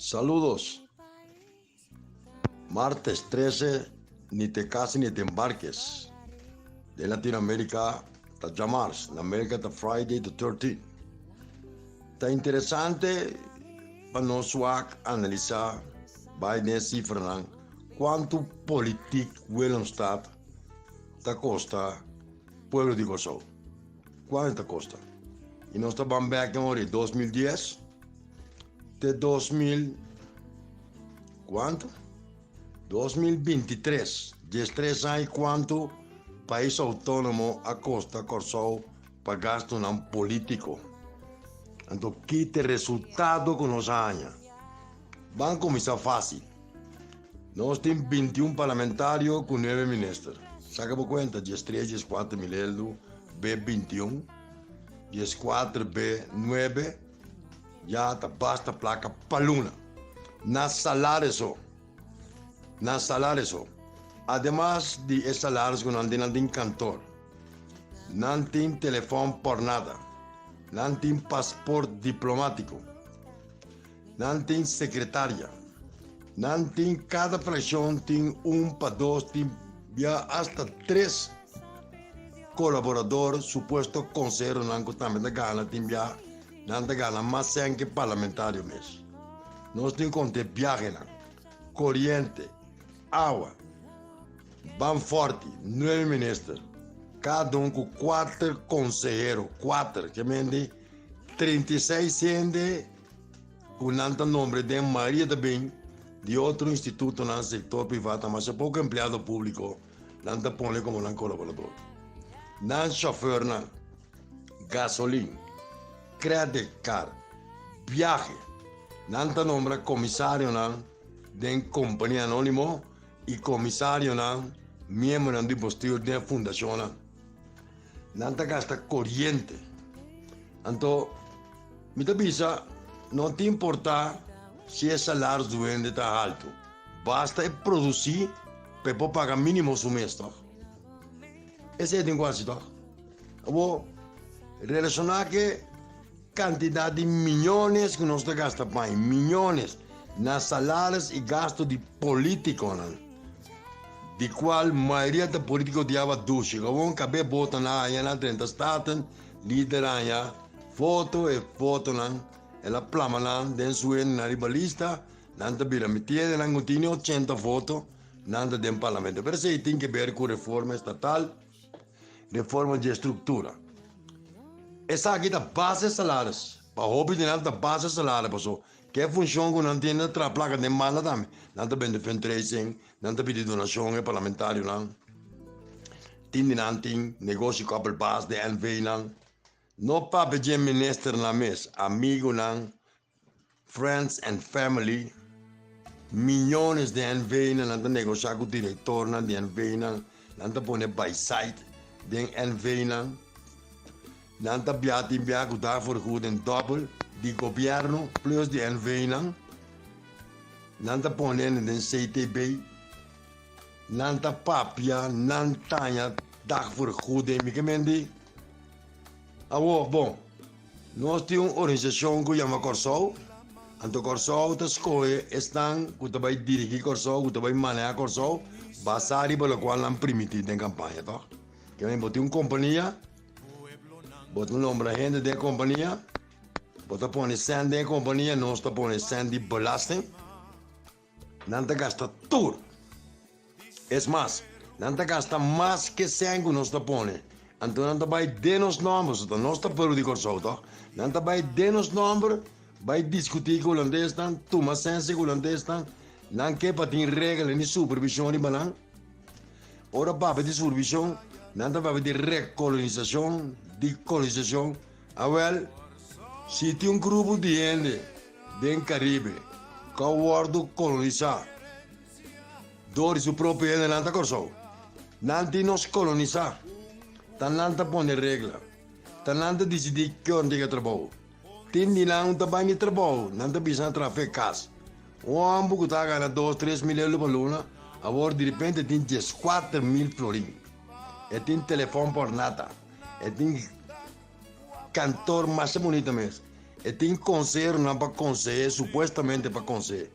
Saludos. Martes 13, ni te cases ni te embarques. De Latinoamérica ta djamars, na America ta Friday the 13. Ta interesante pa nos wak analisa bai den e cifranan cuanto politiek Willemstad ta costa pueblo di Kòrsou. Cuanto ta costa? Y nos ta ban bek den ora di 2010 te 2000 cuanto? 2023, 13 aña y cuanto pais autonomo a costa Kòrsou pa gastonan politico. Anto ki ta e resultado cu nos a haña? Ban cuminsa facil. Nos tin 21 parlamentario cu 9 minister. Saca bo cuenta, 13, 14 mil eldo, B 21, 14 B 9, ya ta basta placa pa luna. Na salario so. Na salario so. Ademas di e salaris cu nan tin, nan tin kantoor. Nan tin telefon por nada. Nan tin paspoort diplomatico. Nan tin secretaria. Nan tin cada fraccion tin un pa dos tin bia hasta tres colaborador supuesto conseheronan cu tambe ta gana tin bia nan ta gana mas cen ke parlamentario mes. Nos tin conte biahenan, coriente, awa. Ban forti, nuebe minister, cada un cu cuater consehero, cuater, ke mende 36 hende cu nan ta nombre den mayoria ta bin di otro institutonan sector priva ta masha poco empleado publico nan ta pone como nan colaborador. Nan chauffeurnan, gasolin, credit card, biahe, nan ta nombra comisarionan den compania anonimo y comisarionan, miembronan di bestuur den fundacionnan. Nan ta gasta coriente. Anto, mi ta bisa, no ta importa si e salaris di hende ta halto. Basta e produci pa e por paga minimo su mes, toch? Esey tin cu haci, toch? Awor, relaciona cu cantidad di miyones cu nos ta gasta paña, miyones na salaris y gasto di politiconan, di cual mayoria ta politico di awa dushi. Gewoon cabe bota na haña na 30 Staten, lider haña foto, e fotonan, el a plama nan den su hende nan riba lista, nan ta bira mi tiene nan cu tini 80 foto, nan ta den parlamento. Pero esey tin que ver cu reforma estatal, reforma di estructura. Esaki ta base salaris. Pa hopi di nan ta base salaris paso ke funcion cu nan tin na traha placa den banda tambe. Nan ta bende fundraising, nan ta pidi donacion e parlamentarionan. Tin di nan tin negoshi koppel baas den NV nan. No papia dje ministernan mes, amigonan, friends and family, miyones di NV nan nan ta negosha ku direktornan di NV nan, nan ta pone by site den NV nan, nan ta bia tin bia ku dagvergoeding dobbel di gobierno plus di NV nan, nan ta pone den CTB, nan ta papia, nan taña dagvergoeding, mi ke men di. Awor bon, nos tin un organisashon ku yama Kòrsou, anto Kòrsou ta skohe esnan ku ta bai dirigí Kòrsou, ku ta bai manehá Kòrsou, basá riba lokual nan primití den kampaña, tòg? Ke bo tin un kompania, bo ta nombra hende den e kompania, bo ta pone sèn den e kompania, nos ta pone sèn di belasting. Nan ta gasta tur. Es mas, nan ta gasta mas ke sèn ku nos ta pone. Anto nan ta bai den nos nòmber, so ta nos ta pueblo di Kòrsou tòg? Nan ta bai den nos nòmber bai diskutí ku hulandesnan, tuma sèn si hulandesnan. Nan ke pa tin regla ni supervishon riba nan. Ora papia di supervishon, nan ta papia di rekolonisashon, di kolonisashon. Awèl, si tin un grupo di hende den Caribe ku a wòrdu kolonisá dor di su propio hendenan ta Kòrsou. Nan tin nos kolonisá. Ta nan ta pone regla. Ta nan ta disidí ki ora nan tin ke trabou. Tin di nan ta bai ni trabou, nan ta bisa nan traha fe kas. Un hòmber ku ta gana dos, 3000 euro pa luna, awor direpente tin 14.000 florin. E tin telefòn por nada. E tin kantor masha bunita mes. E tin konseheronan pa konseh'é, supuestamente pa konseh'é.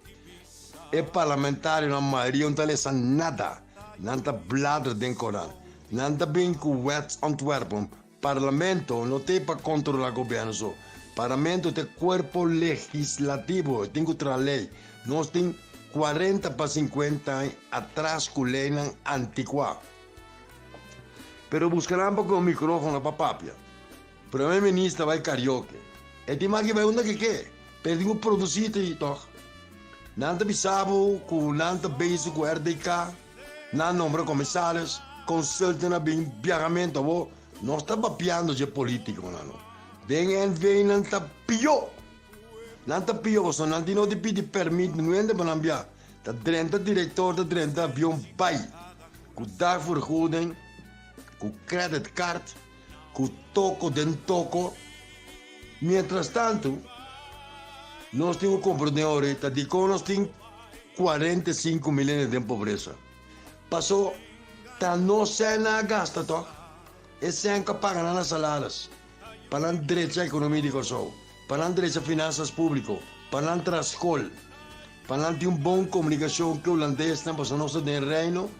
E parlamentarionan mayoria no ta lesa nada, nan ta bladra den koran. Nan ta bin ku wetsontwerpen. Parlamento no ta ei pa kontrolá gobièrnu so. Parlamento ta e kuerpo legislativo, e tin ku traha lei. Nos tin kuarenta pa sinkuenta aña atras ku leinan antikuá. Pero buska nan pa ku un mikrófono pa papia. Prome minister bai karaoke. E tin maki bai unda ke ke, pero e tin ku produsí tòg. Nan ta bisa bo ku nan ta bezig ku RDK, nan nombra komisaris, consultant a bin biahamento awor. Nos ta papiando dje politikonan no. Den NV nan ta pió. Nan ta pió pasobra nan tin no di pidi permit nuende pa nan bia. Ta drenta direktor ta drenta avion bai ku dagvergoeding, ku creditcard. Ku toko den toko. Mientras tantu, nos tin ku komprendé ora ta dikon nos tin 45 mil hende den pobresa. Paso ta nos sèn nan a gasta tòg, e sèn ku a paga nan na salaris pa nan drecha ekonomia di Kòrsou, pa nan drecha finansas públiko, pa nan traha skol, pa nan tin un bon komunikashon ku e hulandesnan pasobra nos ta den Reino,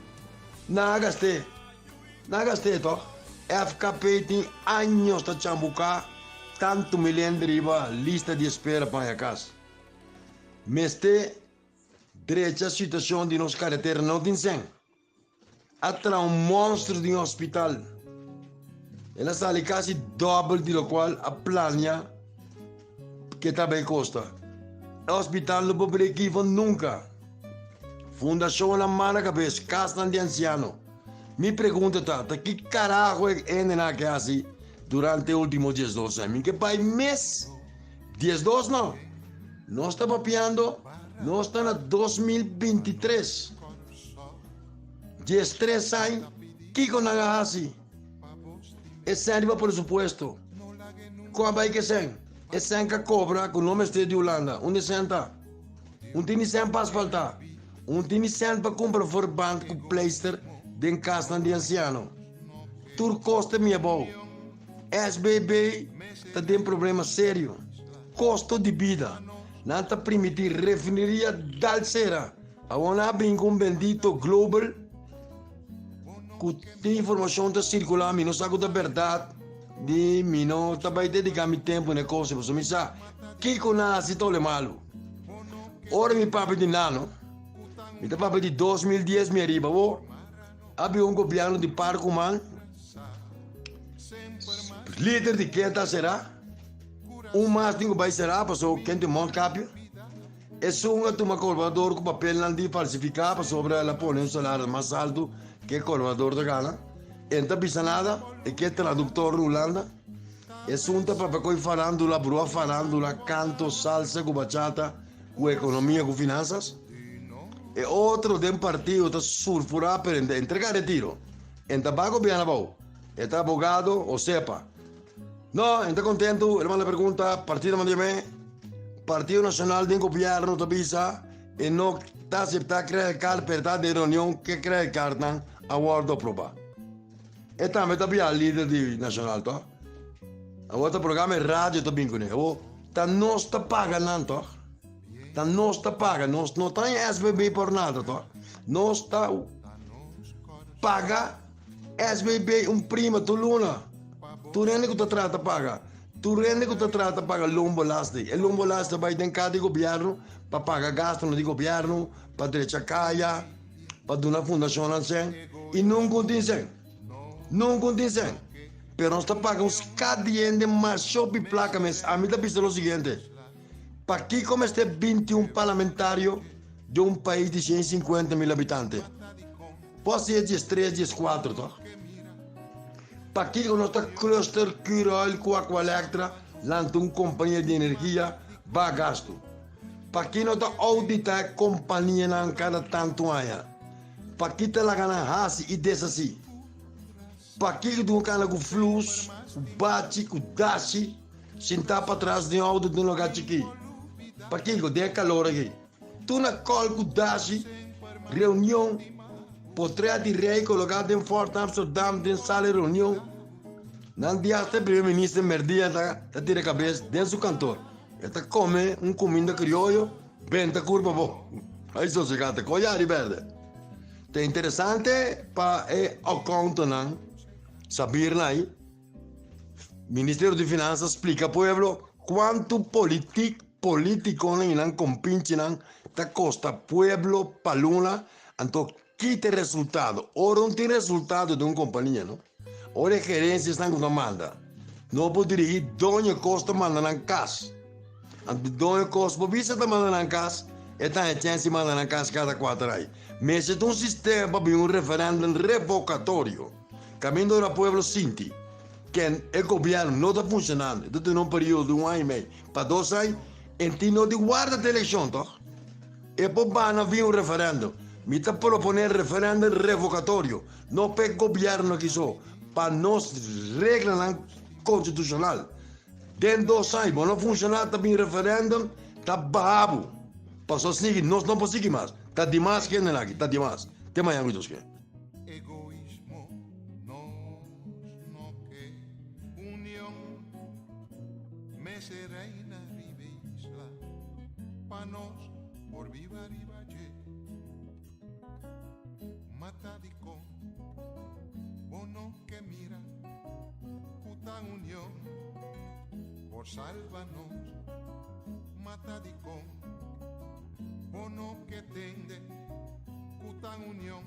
nan a gast'é. Nan gast'é tòg. FKP tin años ta chambuká tantu milen riba lista di espera pa haña kas. Mester drecha situashon di nos karetera no tin sèn. A traha un monstro di un hospital. El a sali kasi dòbel di lokual a plania ke ta bai kosta. E hospital no por break even nunka. Fundashonnan manda kabes, kasnan di ansiano. Mi pregunta ta, ta ki karaho e hendenan a ke hasi durante e ultimo diesdos aña? Mi ke bai mes diesdos no. Nos ta papiando, nos ta na 2023. Diestres aña, kiko nan a hasi? E sèn riba presupuesto. Kon a bai ku e sèn? E sèn ka kobra ku no mester di Hulanda. Unda e sèn ta? Un tini sèn pa asfaltá. Un tini sèn pa kumpra verband ku pleister den kasnan di ansiano. Tur kos ta mi abou. SBB ta den problema serio. Kosto di bida. Nan ta primiti refineria dal sera. Awor nan a bin ku un bendito Global ku tin informashon ta sirkulá mi no sa ku ta bèrdat di mi no ta bai dediká mi tempu na e kos pasobra mi sa kiko nan hasi ta ole malu. Ora mi papia di nano, mi ta papia di 2010 mi ariba bo, a bin un gobierno di par ku man, lider di ken ta sera, un mas tin ku bai sera pasobra ken tin mondkapje, esun a tuma kolaborador ku papelnan di falsifiká pasobra el a pone un salario mas altu ke kolaborador ta gana, e no ta bisa nada, e ke traduktor di Hulanda. Esun ta papia koe farándula, brua farándula, kanto, salsa ku bachata, ku ekonomia, ku finansas. E otro den partido ta surfurá pero e ta entregá retiro. E ta ba gobièrnu abou. E ta abogado o sepa. No, e ta kontentu, el manda pregunta, partido manda yam'é. Partido Nashonal den gobièrnu ta bisa e no ta aseptá credit card pero ta den reunion ke credit cardnan a wòrdu aprobá. E tambe ta bia lider di Nacional toch? Awor ta programa e radio ta bin kuné. Awor ta nos ta paga nan toch? Ta nos ta paga. Nos no ta en SBB por nada toch? Nos ta paga SBB un prima tur luna. Tur hende ku ta traha ta paga. Tur hende ku ta traha ta paga loonbelasting. E loonbelasting ta bai den kas di gobièrnu pa paga gastunan di gobièrnu, pa drecha kaya. Pa duna fundashonnan sèn i nunka un tin sèn. Nunka un tin sèn. Pero nos ta paga un skat di hende masha hopi plaka mes. Ami ta bisa lo siguiente, Pakiko mester 21 parlamentario den un pais di 150 mil habitante? Por si e 13, 14 tòg? Pakiko nos ta cluster Curoil ku Aqualectra lanta un kompania di energia ba gastu? Paki no ta audita e kompanianan kada tantu aña? Paki ta laga nan hasi i deshasí? Paki ku tin un kana ku flus, ku bachi, ku dashi, sintá patras den outo den lugá chikí? Pakiko den e kalor aki? Tur na kòl ku dashi, reunion, potret di rei kologá den Fort Amsterdam den sala di reunion. Nan di asta e primer minister merdia ta tira kabes den su kantor. E ta come un cuminda crioyo, benta curpa bo. Ay sosegate, coy ari berde. Ta interesante pa e accountannan sabir nai. Ministerio di Finanzas splica pueblo cuanto politic politiconan y nan compinchinan ta costa pueblo pa luna, anto kita e resultado. Ora un tin resultado di un compania, no? Ora e gerencia esnan cu ta manda no por dirigi doño e cos ta manda nan cas. Anto doño e cos por bisa ta manda nan cas, e ta haña chance di manda nan cas cada cuater aña. Mester ta un sistema pa bin un referendum revocatorio. Caminda ora pueblo sinti ken e gobierno no ta funcionando, e ta duna un periodo di un aña y mei pa dos aña, en tin no di warda te eleccion toch? E por bana via un referendum. Mi ta propone referendum revocatorio, no pa e gobierno aki so, pa nos reglanan constitucional. Den dos aña bo no funciona ta bin referendum ta baha bo. Paso asina nos no por sigui mas. Ta dimas hendenan aki, ta dimas. Te mañana cu Dios kier. Egoismo nos no ke union Mester reina riba e isla Pa nos por biba riba dje Mata dikon bo no ke mira Ku ta union por salba nos Mata dikon bo no ke tende Ku ta union.